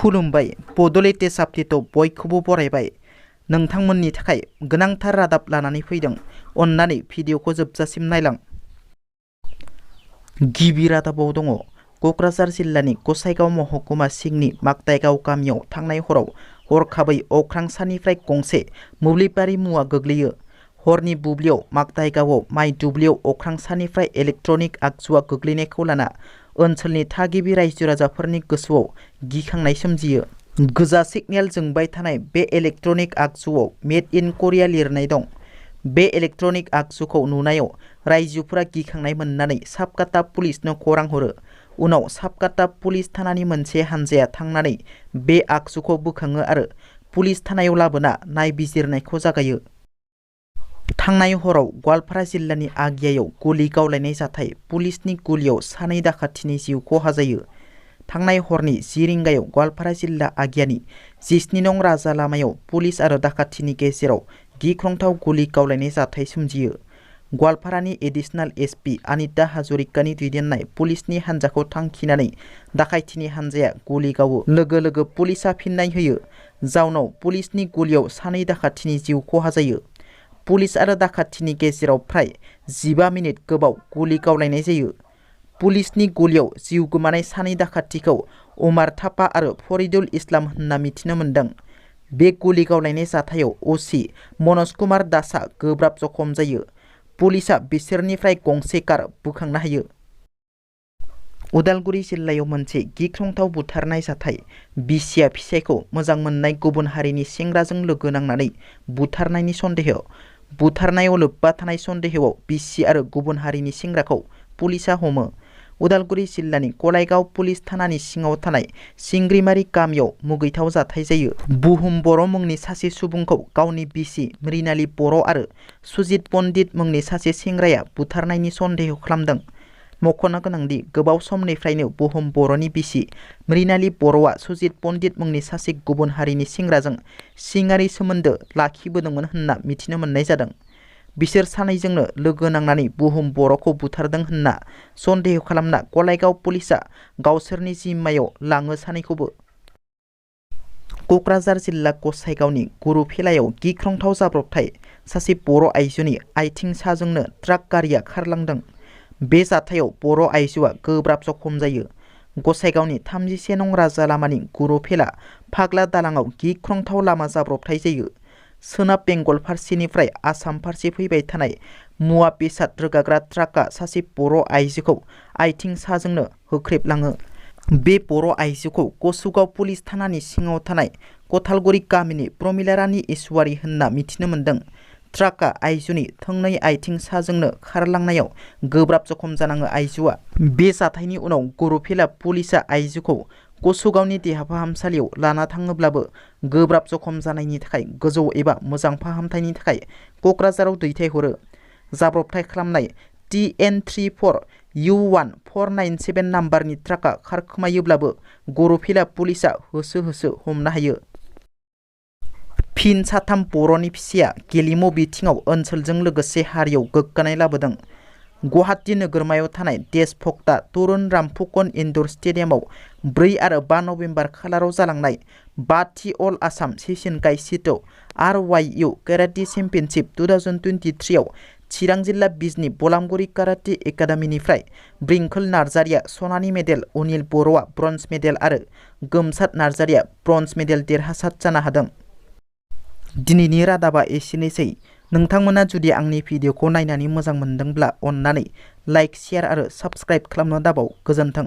खुलुमबाय बड'लेण्ड आपडेटआव बयखौबो बरायबाय। नोंथांमोननि थाखाय गोनांथार रादाब लानानै फैदों। अन्नानै भिडिअखौ जोबजासिम नायलां। गिबि रादाबाव दङ क'क्राझार जिल्लानि गसाइगाव महकुमा सिंनि मागदाइगाव गामियाव थांनाय हराव हरखाबै अख्रां सानिफ्राय गंसे मोब्लिबारि मुवा गोग्लैयो। हरनि बुब्लियाव मागदाइगावआव माइ दुब्लियाव अख्रां सानिफ्राय इलेक्ट्रनिक आगजुआ गोग्लैनायखौ लाना ओनसोलनि थागिबि रायजो राजाफोरनि गोसोआव गिखांनाय सोमजियो। गोजा सिगनेल जोंबाय थानाय बे इलेक्ट्रनिक आगजुआव मेड इन करिया लिरनाय दं। बे इलेक्ट्रनिक आगजुखौ नुनायाव रायजोफोरा गिखांनाय मोननानै साबकाता पुलिसनो खौरां हरो। उनाव साबकाता पुलिस थानानि मोनसे हानजाया थांनानै बे आगजुखौ बोखाङो आरो पुलिस थानायाव लाबोना नायबिजिरनायखौ जागायो। थांनाय हराव गवालपारा जिल्लानि आगियायाव गुलि गावलायनाय जाथाय। पुलिसनि गुलियाव सानै दाखाथिनि जिउ खहा जायो। थांनाय हरनि 10 रिंगायाव गवालपारा जिल्ला आगियानि 17 नं राजा लामायाव पुलिस आरो दाखाथिनि गेजेराव गिख्रंथाव गुलि गावलायनाय जाथाय सोमजियो। गवालपारानि एडिशनेल एसपि अनिता हाजरिकानि दैदेननाय पुलिसनि हानजाखौ थांखिनानै दाखाथिनि हानजाया गुलि गावो। लोगो लोगो पुलिसआ फिननाय होयो। जाउनाव पुलिसनि गुलियाव सानै दाखाथिनि जिउ खहा जायो। पुलिस आरो दाखाथिनि गेजेराव फ्राय 15 मिनिट गोबाव गुलि गावलायनाय जायो। पुलिसनि गुलियाव जिउ गोमानाय सानै दाखाथिखौ उमार थापा आरो फरिदुल इस्लाम होनना मिथिनो मोन्दों। बे गुलि गावलायनाय जाथायाव असि मनज कुमार दासआ गोब्राब जखम जायो। पुलिसआ बिसोरनिफ्राय गंसे कार बोखांनो हायो। उदालगुरि जिल्लायाव मोनसे गिख्रंथाव बुथारनाय जाथाय। बिसिया फिसायखौ मोजां मोननाय गुबुन हारिनि सेंग्राजों लोगो नांनानै बुथारनायनि सन्देह। बुथारनायाव लोब्बा थानाय सन्देहआव बिसि आरो गुबुन हारिनि सेंग्राखौ पुलिसआ हमो। उदालगुरि जिल्लानि कलाइगाव पुलिस थानानि सिङाव थानाय सिंग्रिमारि गामियाव मुगैथाव जाथाय जायो। बुहुम बर' मुंनि सासे सुबुंखौ गावनि बिसि मृणाली बर' आरो सुजित पण्डित मुंनि सासे सेंग्राया बुथारनायनि सन्देह खालामदों। मख'नो गोनांदि गोबाव समनिफ्रायनो बुहुम बर'नि बिसि मृणाली बर'आ सुजित पण्डित मुंनि सासे गुबुन हारिनि सेंग्राजों सिङारि सोमोन्दो लाखिबोदोंमोन होनना मिथिनो मोननाय जादों। बिसोर सानैजोंनो लोगो नांनानै बुहुम बर'खौ बुथारदों होनना सन्देह खालामना कलाइगाव पुलिसआ गावसोरनि जिम्मायाव लाङो सानैखौबो। क'क्राझार जिल्ला गसाइगावनि गुरुफेलायाव गिख्रंथाव जाब्रबथाय। सासे बर' आइजोनि आथिं साजोंनो ट्राक गारिया खारलांदों। बे जाथायाव बर' आइजोआ गोब्राब जखम जायो। गसाइगावनि 31 नं राजा लामानि गुरुफेला फाग्ला दालाङाव गिख्रंथाव लामा जाब्रबथाय जायो। सोनाब बेंगल फारसेनिफ्राय आसाम फारसे फैबाय थानाय मुवा बेसाद रोगाग्रा ट्राकआ सासे बर' आइजोखौ आथिं साजोंनो होख्रेबलाङो। बे बर' आइजोखौ कसुगाव पुलिस थानानि सिङाव थानाय कथालगुरि गामिनि प्रमिला रानि इसवारी होनना मिथिनो मोन्दों। ट्राकआ आइजोनि थोंनै आथिं साजोंनो खारलांनायाव गोब्राब जखम जानाङो आइजोआ। बे जाथायनि उनाव गुरुफेला पुलिसआ आइजोखौ कसुगावनि देहा फाहामसालियाव लाना थाङोब्लाबो गोब्राब जखम जानायनि थाखाय गोजौ एबा मोजां फाहामथायनि थाखाय क'क्राझाराव दैथायहरो। जाब्रबथाय खालामनाय TN34U1497 नाम्बारनि ट्राकआ खारखोमायोब्लाबो गुरुफेला पुलिसआ होसो होसो हमनो हायो। फिन साथाम बर'नि फिसाया गेलेमु बिथिङाव ओनसोलजों लोगोसे हारियाव गोग्गानाय लाबोदों। गुवाहाटी नोगोरमायाव थानाय देशभक्ता तरुण राम फुकन इनड'र स्टेडियामाव 4 आरो 5 नभेम्बर खालाराव जालांनाय 5थि अल आसाम सेशन गाइसिट RYU काराटे चेम्पियनशिप 2023 आव चिरां जिल्ला बिजनी बलामगुरि काराटे एकाडेमीनिफ्राय ब्रिंखोल नार्जारिया सनानि मेडेल, अनिल बर'आ ब्रन्ज मेडेल आरो गोमसार नार्जारिया ब्रन्ज मेडेल देरहासार जानो हादों। दिनैनि रादाबा एसेनोसै। नोंथांमोना जुदि आंनि भिडिअखौ नायनानै मोजां मोनदोंब्ला अन्नानै लाइक, शेयार आरो साबस्क्राइब खालामनो दाबाव। गोजोन्थों।